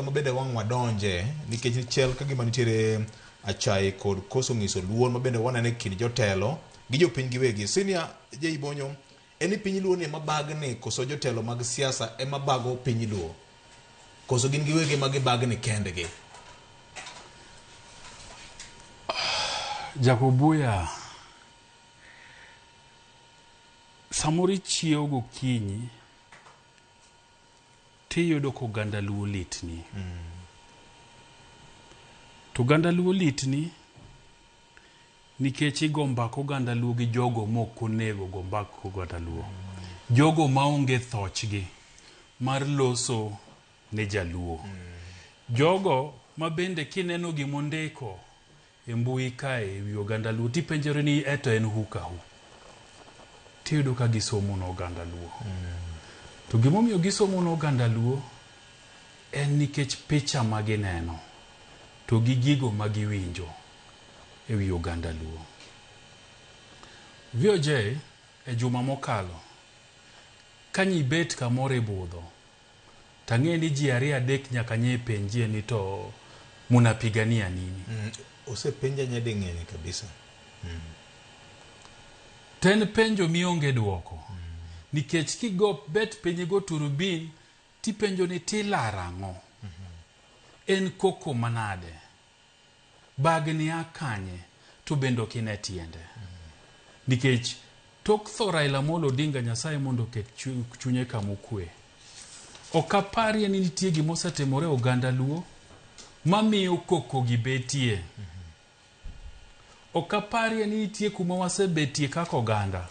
ma bende wang' wadonje nikech chal ka gima nitiere achaye kod koso nyiso luor ma bende waneno e kind jotelo gi jopiny giwegi. Senior J Bonyo, en ni piny luo ni ema bagni koso jotelo mag siasa ema bago piny luo? Koso gin giwegi ema gibagni kendgi? Jakobuya, samoro ichiew gokinyi tiyudo ka oganda luo litni. To oganda luo litni nikech igo mbak oganda luo gi jogo mok onego go mbak oganda luo. Jogo maonge thochgi mar loso ne jaluo. Jogo ma bende kineno gimondiko e mbui kae e wi oganda luo tipenjori ni eto en who ka who. Tiyudo ka gisomo ne oganda luo. To gimomiyo gisomo ne oganda luo en nikech picha ma gineno to gi gigo ma giwinjo e wi oganda luo. VOJ e juma mokalo ka nyibet kamoro ibudho tang'e ni ji ariyo adek nyaka nye penjie ni to munapigania nini. Osepenja nyading'eny kabisa. To en penjo mionge duoko. Nikech kigo bet piny igo turubin tipenjo ni tilaro ang'o? En koko manade? Bagni a kanye? To bende ok ine tiende. Nikech tok tho Raila Amolo Odinga Nyasaye mondo oket chunye kama okwe. Ok aparie ni nitie gima osetimore e oganda luo mamiyo koko gi betie. Ok aparie ni nitie kuma wasebetie kaka oganda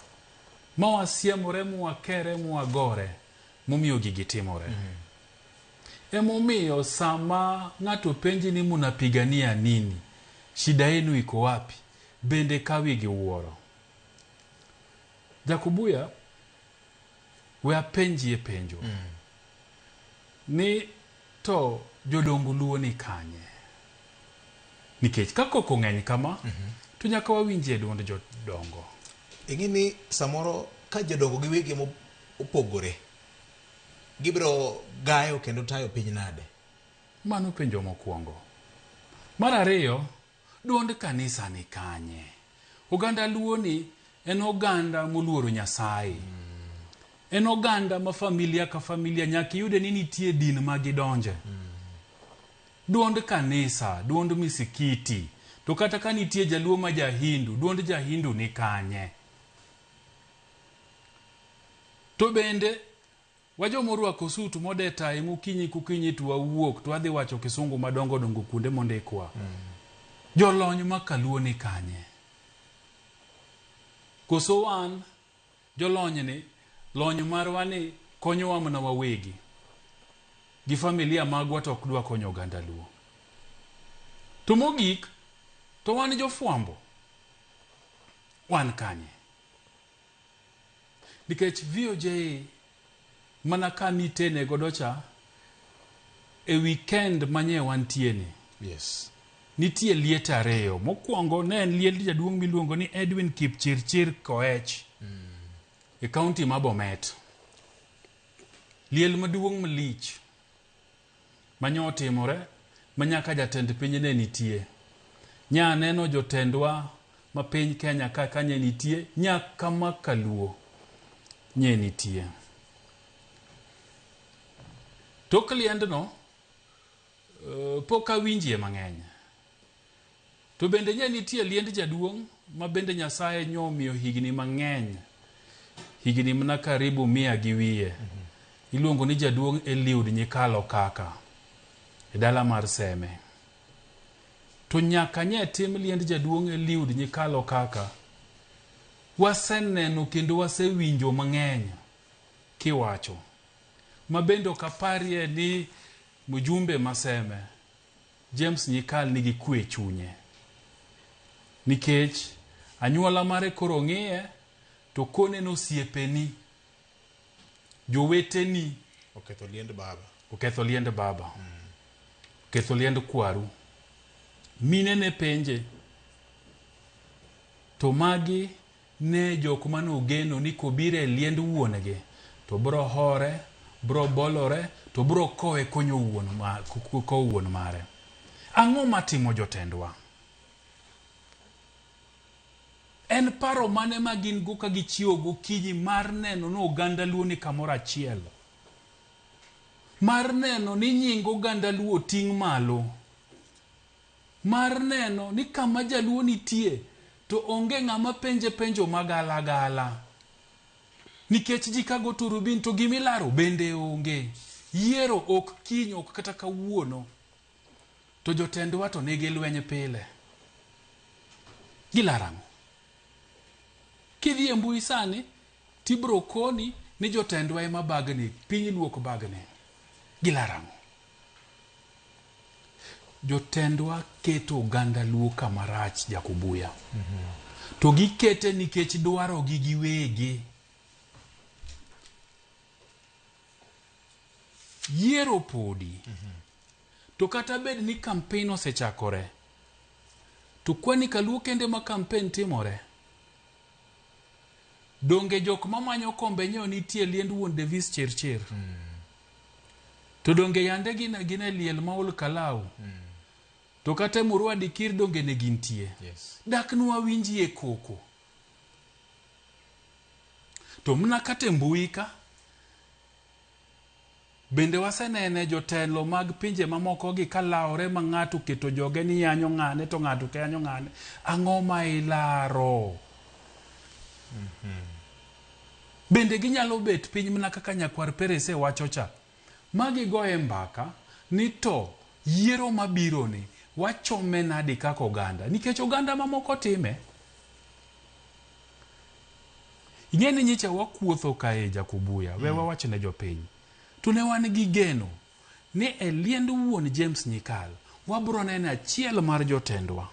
ma wasiemore mwakere mwagore momiyo gigi timore. Emomiyo sama ng'ato penji ni munapigania nini, shida yenu iko wapi, bende kawi gi wuoro. Jakubuya, we apenjie penjo. Ni to jodong luo ni kanye? Nikech ka koko ng'eny kama, to nyaka wawinjie duond jodongo. Ing'e ni samoro ka jodongo giwegi ema opogore, gibiro gayo kendo tayo piny nade? Mano penjo mokwongo. Mar ariyo, duond kanisa ni kanye? Oganda luo ni en oganda moluoro Nyasaye. En oganda ma familia ka familia nyaka iyude ni nitie din ma gidonje. Duond kanisa, duond misikiti, to kata ka nitie jaluo ma jahindu, duond jahindu ni kanye? To bende wajoma orwako sut mode tai mokinyi kokinyi to wawuok to wadhi wacho kisungu madongo dongo kuonde mondikwa. Jolony ma kaluo ni kanye? Koso wan jolony ni lony marwa ni konyowa mana wawegi gi familia magwa to ok dwa konyo oganda luo. To mogik to wan jofwambo wan kanye? Nikech VOJ mana ka nitene godo cha e weekend manye wantie ni. Yes. Nitie liete ariyo. Mokwongo ne en liend jaduong' miluongo ni Edwin Kipchirchir Koech e kaunti ma Bomet. Liel maduong' malich manye otimore ma nyaka jatend piny ne nitie. Nya neno jotendwa ma piny Kenya ka kanye nitie nyaka ma kaluo nye nitie. Tok liendno pok awinjie mang'eny. To bende nye nitie liend jaduong' ma bende Nyasaye nyomiyo higni mang'eny. Higni mana karibu 100 gi wiye. Iluongo ni jaduong' Eliud Nyikalo Kaka e dala mar Seme. To nyaka nye tim liend jaduong' Eliud Nyikalo Kaka, waseneno kendo wasewinjo mang'eny kiwacho. Ma bende ok aparie ni mjumbe ma Seme James Nyikal nigi kwe e chunye. Nikech anyuola mare koro ng'iye to koneno osiepeni, joweteni Oketho liend baba. Oketho liend baba. Oketho liend kwaru. Mine ne penje. To magi ne jok mane ogeno ni kobiro e liend wuon-gi to biro hore, Bro bolore to bro kowe konyo wuon ma, kowo wuon mare. Ang'o matimo jotendwa? En paro mane ma gin go ka gichiewo gokinyi mar neno ni oganda Luo ni kamoro achiel? Mar neno ni nying oganda Luo oting' malo? Mar neno ni kama jaluo nitie to onge ng'ama penje penjo magalagala? Nikech ji ka go turubin to gimilaro bende onge. Yiero ok kiny ok kata kawuono. To jotendwa to nigi lweny pile. Gilaro ang'o? Kidhi e mbui sani, tibro koni ni jotendwa ema bagni, piny luo ok bagni. Gilaro ang'o? Jotendwa keto oganda Luo kama rach Jakubuya. To gikete nikech dwarogi giwegi. Yiero podi. To kata bed ni campaign osechakore, to kwani kaluo kende ma campaign timore? Donge jok mamanyo kombe nyo nitie liend wuon Davis Chirchir? To donge yande gin gin e liel ma Ol Kalou? To kata e Murua Dikir donge ne gintie? Yes. Dak nwawinjie koko. To mna kata e mbui ka, bende wasenene jotelo mag pinje mamoko gi kalawore ma ng'ato oketo joge ni yanyo ng'ane to ng'ato yanyo ng'ane. Ang'o ma ilaro? Bende ginyalo bet piny mana kaka nyakwar Perese wacho cha, ma gigoye mbaka ni to yiero mabiro ni wachome nadi kaka oganda, nikech oganda mamoko time. Ing'e ni nyicha wakuotho kae Jakubuya, we wawach ne jopiny. To ne wan gi geno ni e liend wuon James Nyikal wabro neno achiel mar jotendwa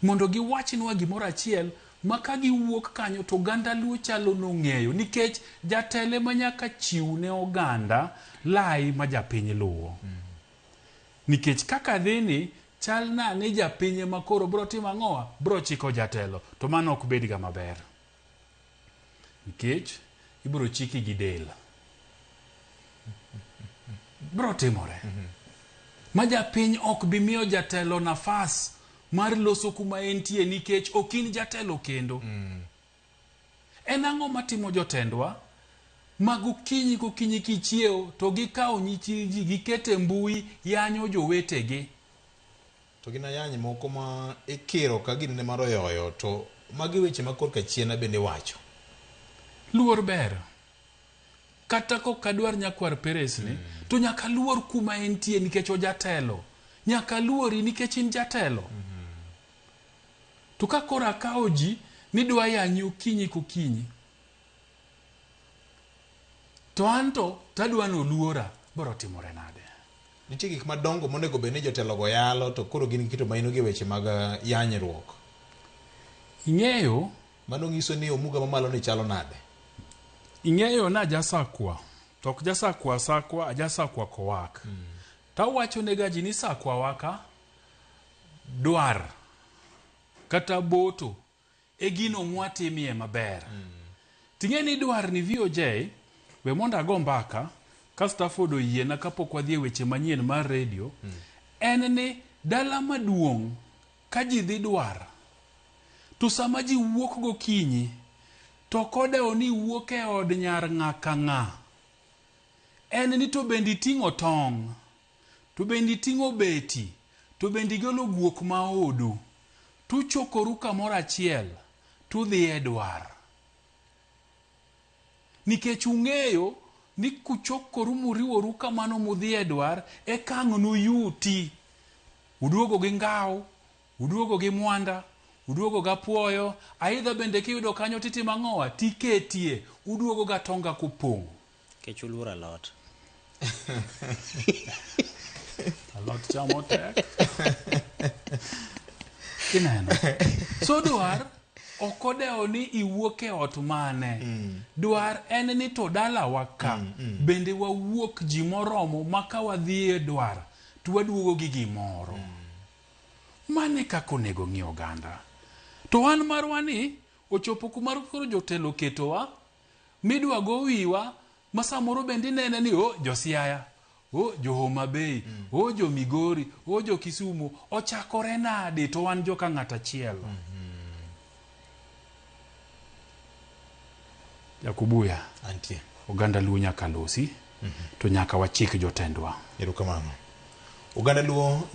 mondo giwachnwa gimoro achiel ma ka giwuok kanyo to oganda Luo chalo nong'eyo nikech jatelo ema nyaka chiw ne oganda lai ma japiny luwo. Nikech kaka dhini chal na ni japiny ema koro bro timo ang'owa? Bro chiko jatelo to mano ok bed ga maber. Nikech ibro chiki gi del. Bro timore. Ma japiny ok bi miyo jatelo nafas mar loso kuma entie nikech ok in jatelo kendo. En ang'o matimo jotendwa ma gokinyi gokinyi kichiewo to gikawo nyichi ji gikete mbui yanyo jowetegi? To gin ayany moko ma ikiro ka ginene mar oyoyo to magi weche ma korka chien bende iwacho. Luor ber. Kata kok adwar nyakwar Peres ni, to nyaka luor kuma entie nikech ojatelo. Nyaka luori nikech in jatelo. To ka koro akawo ji ni dwa yanyi okinyi kokinyi, to anto tadwa noluora, biro timore nade? Nitie gik madongo monego bed ni jotelogo yalo to koro gin giketo maino gi e weche mag yanyruok. Ing'eyo Mano nyiso ni omuga mamalo ni chalo nade? Ing'eyo na jasakwa, to ok jasakwa sakwa, ajasakwa kowak. Tawacho ne ga ji ni sakwa waka dwar kata boto e gino mwatimie maber. Ting'e ni dwar ni VOJ, we mondo ago mbaka, ka Stafford oyiena kapok wadhi e weche manyien mar radio, en ni dala maduong' ka ji dhi dwar, to sama ji wuok gokinyi, to ok odewo ni wuok e od nyar ng'a ka ng'a. En ni to bende iting'o tong', to bende iting'o beti, to bende igolo guok ma odu, tuchokoru kamoro achiel, tudhi e dwar. Nikech ung'eyo ni kuchokoru muriworu kamano mudhi e dwar, eka ang' nuyuti. Uduogo gi ngaw, uduogo gi mwanda, uduogo gi apuoyo, aidha bende kiyudo kanyo titimo ang'owa? Tiketie, uduogo ga tonga kopong'. Kech uluoro alot. Alot chamo tek. Ineno. So dwar ok odewo ni iwuok e ot mane. Dwar en ni to dalawa ka bende wawuok ji moromo ma ka wadhi e dwar to waduogo gi gimoro. Mane kaka onego ng'i oganda. To wan marwa ni ochopo kuma koro jotelo oketowa midwa go wiwa Ma samoro bende inene ni o jo Siaya, o jo Homa Bay, o jo Migori, o jo Kisumu, ochakore nade to wan joka ng'at achiel. Jakubuya, Antie. oganda Luo nyaka losi, to nyaka wachik jotendwa. Erokamano. Oganda Luo.